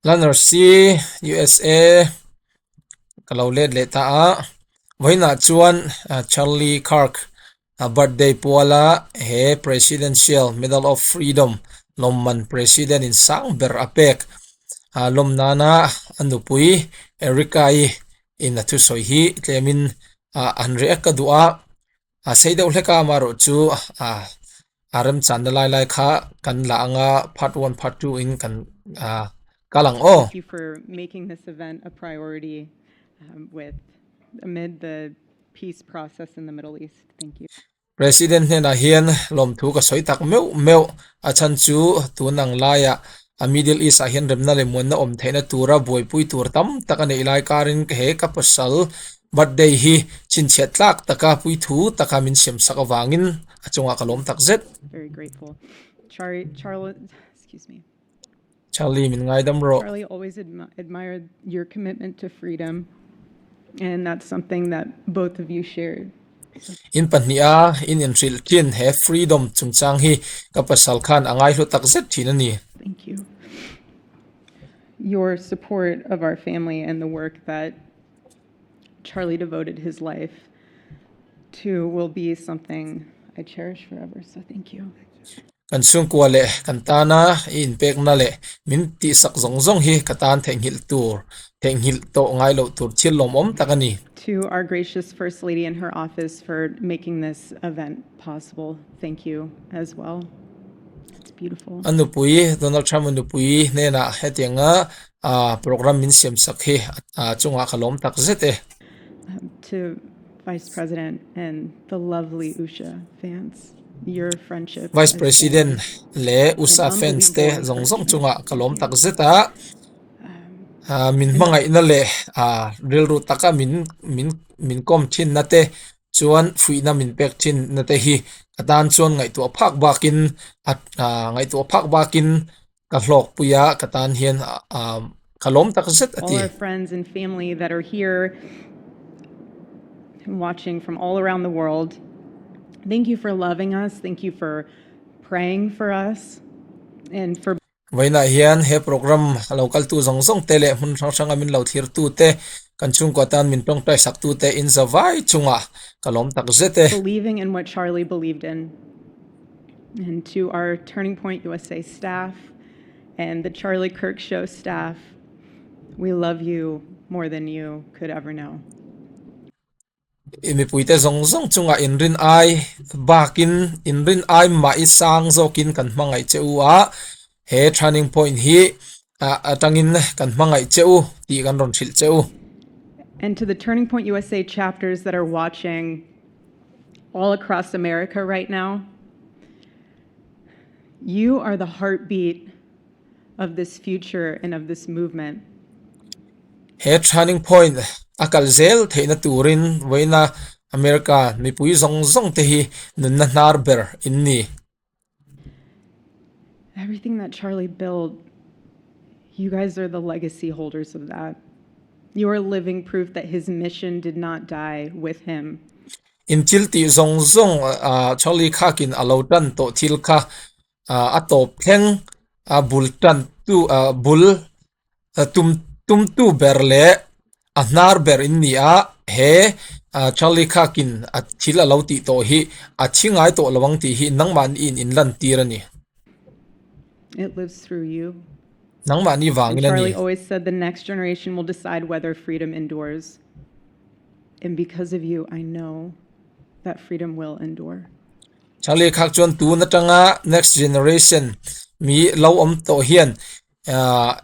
Planner C USA ka lo let leh ta a vawiinah chuan Charlie Kirk a birthday puala he Presidential Medal of Freedom lawmman President in sang ber a pek a lawm nana a nupui Erica-i in a thusawi hi tlemin ah an react ka duh a. A sei deuh hlek a amaherawhchu ah a remchanna lai lai kha kan la anga part one part two in kan ah kal ang aw. Thank you for making this event a priority um, with amid the peace process in the Middle East. Thank you. President hnenah hian lawmthu ka sawi tak meuh meuh a chhan chu tun ang laiah a Middle East ah hian remna leh muanna awm theihna tura buaipui tur tam tak a neih lai karin he ka pasal Birthday hi chhinchhiat tlak taka puithu taka min siam sak avangin a chungah ka lawm tak zet. Very grateful. Charlie, Charlie, excuse me. Charlie min ngaidam rawh. Charlie always admi admired your commitment to freedom and that's something that both of you shared. In pahniha in inhrilh thin he freedom chungchang hi ka pasal khan a ngaihlu tak zet thin a ni. Thank you. Your support of our family and the work that Charlie devoted his life to will be something I cherish forever, so thank you. Kan chhungkua leh kan tana i inpekna leh min tihsak zawng zawng hi ka tan theihnghilh tur, theihnghilh tawh ngai loh tur thil lawmawm tak a ni. To our gracious First Lady and her office for making this event possible, thank you as well. It's beautiful. A nupui, Donald Trump-a nupui hnenah hetianga A program min siam sak hi a chungah ka lawm tak zet e. To Vice President and the lovely Usha fans, your friendship Vice President leh Usha fans te zawng zawng chungah ka lawm tak zet a. Min hmangaihna leh rilru taka min min min kawm thinna te chuan fuihna min pek thinna te hi ka tan chuan ngaihtuah phak bakin ngaihtuah phak bakin Ka hlawkpui a, ka tan hian ka lawm tak zet a ti. All our friends and family that are here and watching from all around the world, thank you for loving us, thank you for praying for us and for Vawiinah hian he program a lo kaltu zawng zawng te leh hmun hrang hranga min lo thlirtu te, kan chhungkua tan min tawngtai saktu te in za vai chungah ka lawm tak zet e. Believing in what Charlie believed in. And to our Turning Point USA staff and the Charlie Kirk Show staff, we love you more than you could ever know. I mipuite zawng zawng chungah inrin ai bakin inrin ai mah i sang zawkin kan hmangaih che u a, he Turning Point hi atangin kan hmangaih che u tih kan rawn hrilh che u. And to the Turning Point USA chapters that are watching all across America right now, you are the heartbeat of this future and of this movement. He Turning Point a kal zel theihna turin vawiina America mipui zawng zawng te hi nunna hnar ber in ni. Everything that Charlie built, you guys are the legacy holders of that. You are living proof that his mission did not die with him. In thil tih zawng zawng Charlie khakin a lo tan tawh thil kha a tawp thleng a bul tan tu bul tum tumtu ber leh a hnar ber in ni a, he Charlie khakin a thil a lo tih tawh hi a thi ngai tawh lo ang tih hi nangmahni in in lantir a ni. It lives through you. Nangmahni vangin a ni. Charlie always said the next generation will decide whether freedom endures. And because of you, I know that freedom will endure. Charlie khak chuan tun atanga next generation mi lo awm tawh hian Ahh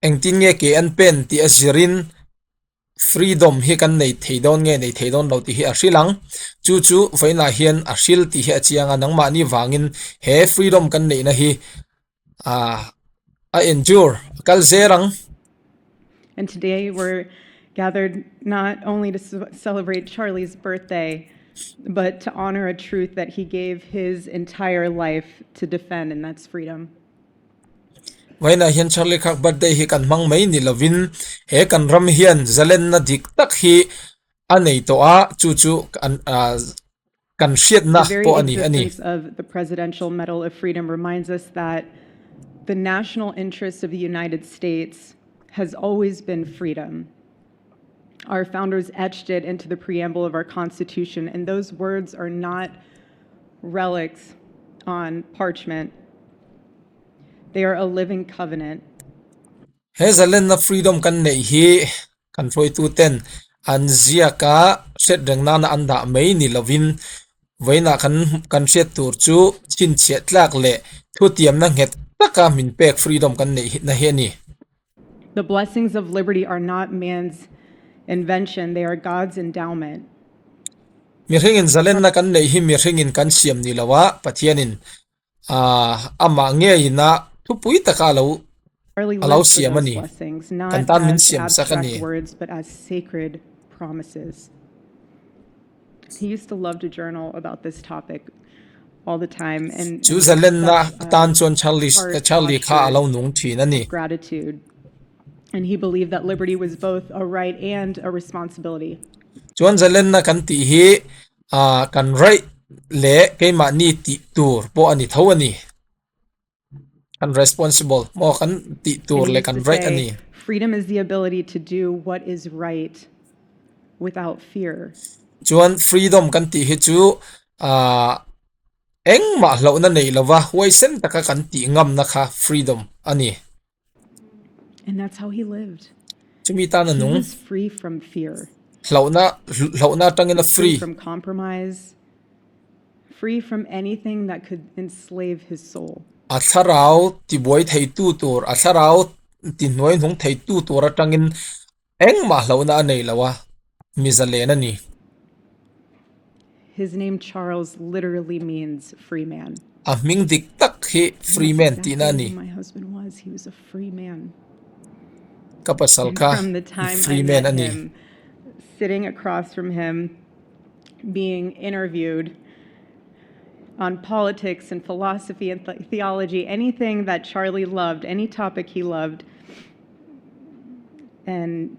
engtin nge ke an pen tih a zirin freedom hi kan nei thei dawn nge nei thei dawn lo tih hi a hrilh ang. Chu chu vawiinah hian a hril tih hi a chiang a, nangmahni vangin he freedom kan neihna hi ahh a endure a kal zel ang. And today we're gathered not only to celebrate Charlie's birthday but to honor a truth that he gave his entire life to defend and that's freedom. Vawiinah hian Charlie Kirk birthday hi kan hmang mai ni lovin he kan ram hian zalenna dik tak hi a nei tawh a, chu chu kan ah kan hriatna The very pawh a ni a ni. existence of the Presidential Medal of Freedom reminds us that The national interest of the United States has always been freedom. Our founders etched it into the preamble of our Constitution, and those words are not relics on parchment. They are a living covenant. He zalenna freedom kan neih hi kan hruaituten an ziak a, hriat reng nana an dah mai ni lovin vawiinah kan kan hriat tur chu chhinchhiah tlak leh thutiamna nghet taka min pek freedom kan neih na hi a ni. The blessings of liberty are not man's invention, they are God's endowment. Mihringin zalenna kan neih hi mihringin kan siam ni lo a, Pathianin amah ngeiin a thupui taka a lo a lo siam a ni. Kan tan min siam sak a ni. Chu zalenna atan chuan Charlie kha a lo nung thin a ni. Chuan zalenna kan tih hi kan raih leh keimahni tih tur pawh a ni tho a ni. Kan responsible maw kan tih tur leh kan raih a ni. Freedom is the ability to do what is right without fear. Chuan freedom kan tih hi chu engmah hlauhna nei lova huaisen taka kan tih ngamna kha freedom a ni. And that's how he lived. Chumi tan a He nung. was free from fear. Hlauhna hlauhna atangin a Free free. from compromise. Free from anything that could enslave his soul. A thlarau tibuai theitu tur, a thlarau tihnuai hnung theitu tur atangin Engmah hlauhna a nei lo a, mi zalen a ni. His name Charles literally means free man. A hming dik tak hi free man tihna a ni. My husband was. He was a free man. Ka pasal kha From the time free I man met a ni. him, sitting across from him, being interviewed on politics and philosophy and th- theology, anything that Charlie loved, any topic he loved, And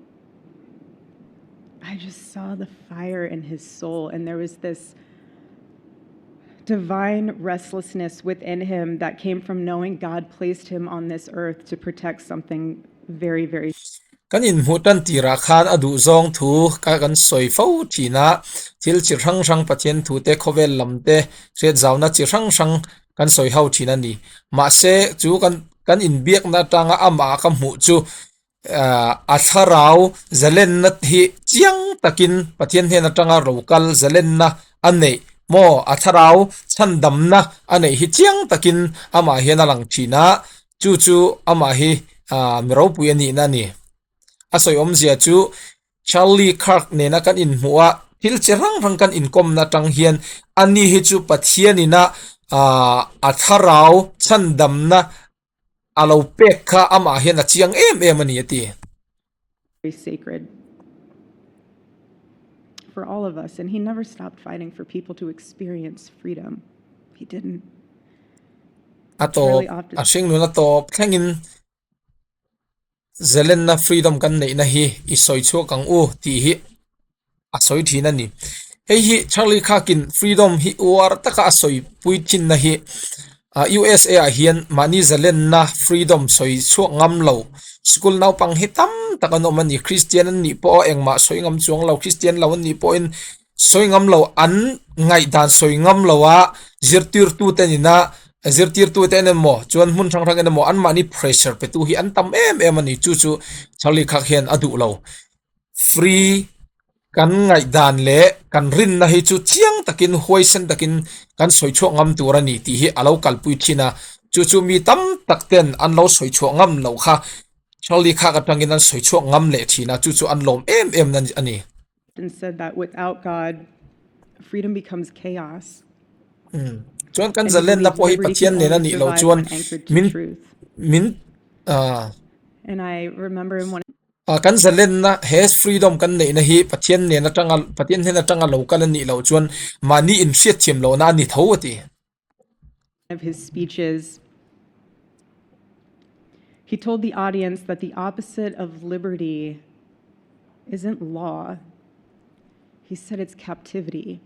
I just saw the fire in his soul, and there was this divine restlessness within him that came from knowing God placed him on this earth to protect something very, very Kan inhmuh tan tirah khan a duhzawng thu ka kan sawi fo thin a, thil chi hrang hrang Pathian thute khawvel lam te hriatzauna chi hrang hrang kan sawi ho thin a ni. Mahse, chu kan kan inbiakna atanga amah ka hmuh chu a thlarau zalenna hi chiang takin Pathian hnen atanga ro kal zalenna a neih maw a thlarau chhandamna a neih hi chiang takin amah hian a lang thin a, chu chu amah hi mi ropui a nihna a ni. A sawi awmzia chu Charlie Kirk nena kan inhmuh a, thil chi hrang hrang kan inkawmna atang hian ani hi chu Pathianina a thlarau chhandamna a lo pek kha amah hian a chiang em em a ni a ti. Sacred for all of us and he never stopped fighting for people to experience freedom. He didn't. A tawp, a hringnun a tawp thlengin Zelenna freedom kan neihna hi i sawi chhuak ang u tih hi a sawi thin a ni. Hei hi Charlie Khakin freedom hi uar taka a sawi pui thinna hi USA ah hian mahni zalenna freedom sawi chhuak ngam lo school naupang hi tam tak an awm a ni. Christian an nih pawh a engmah sawi ngam chuang lo, Christian lo an nih pawhin Sawi ngam lo an ngaihdan sawi ngam lo a zirtirtute nina zirtirtute en emaw chuan hmun hrang hrang en emaw anmahni pressure petu hi an tam em em a ni chu chu Charlie Kirk hian a duh lo free kan ngaihdan leh kan rinna hi chu chiang takin huaisen takin kan sawi chhuak ngam tur a ni tih hi a lo kalpui thin a chu chu mi tam tak ten an lo sawi chhuah ngam loh kha Charlie Kirk atangin an sawi chhuak ngam leh thin a chu chu an lawm em em a ni. And said that without God, freedom becomes chaos. Mm. Chuan kan zalenna pawh hi Pathian nen a nih loh chuan min min uh, And I remember in one uh, kan zalenna he freedom kan neihna hi Pathian nen atanga Pathian hnen atanga lo kal a nih loh chuan mahni inhriat thiam lohna a ni tho a ti. Of his speeches he told the audience that the opposite of liberty isn't law. He said it's captivity.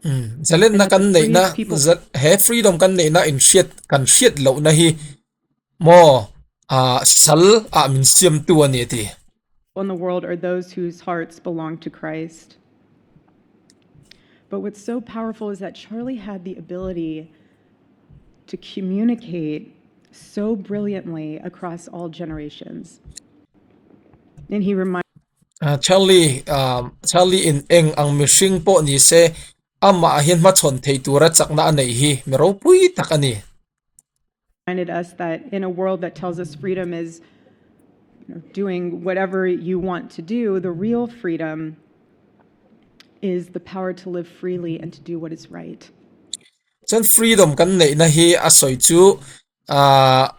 Mm. Zalenna kan neihna he freedom kan neihna in hriat kan hriat lohna hi. Maw ah sal ah min siamtu a ni a ti. In the world are those whose hearts belong to Christ. But what's so powerful is that Charlie had the ability to communicate so brilliantly across all generations. And he reminded Charlie, Charlie in eng ang mihring pawh ni se amah hian hmachhawn thei tura chakna a neih hi mi ropui tak a ni. Reminded us that in a world that tells us freedom is doing whatever you want to do, the real freedom is the power to live freely and to do what is right. Chuan freedom kan neihna hi a sawi chu ah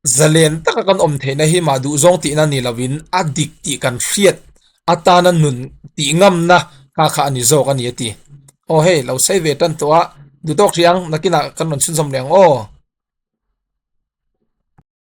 zalen taka kan awm theihna hi mah duhzawng tihna ni lovin a dik tih kan hriat atana nun tih ngamna kha kha a ni zawk a ni a ti. Aw hei lo sawi ve tan tawh a, duhtawk hriang nakinah kan rawn chhunzawm leh ang aw.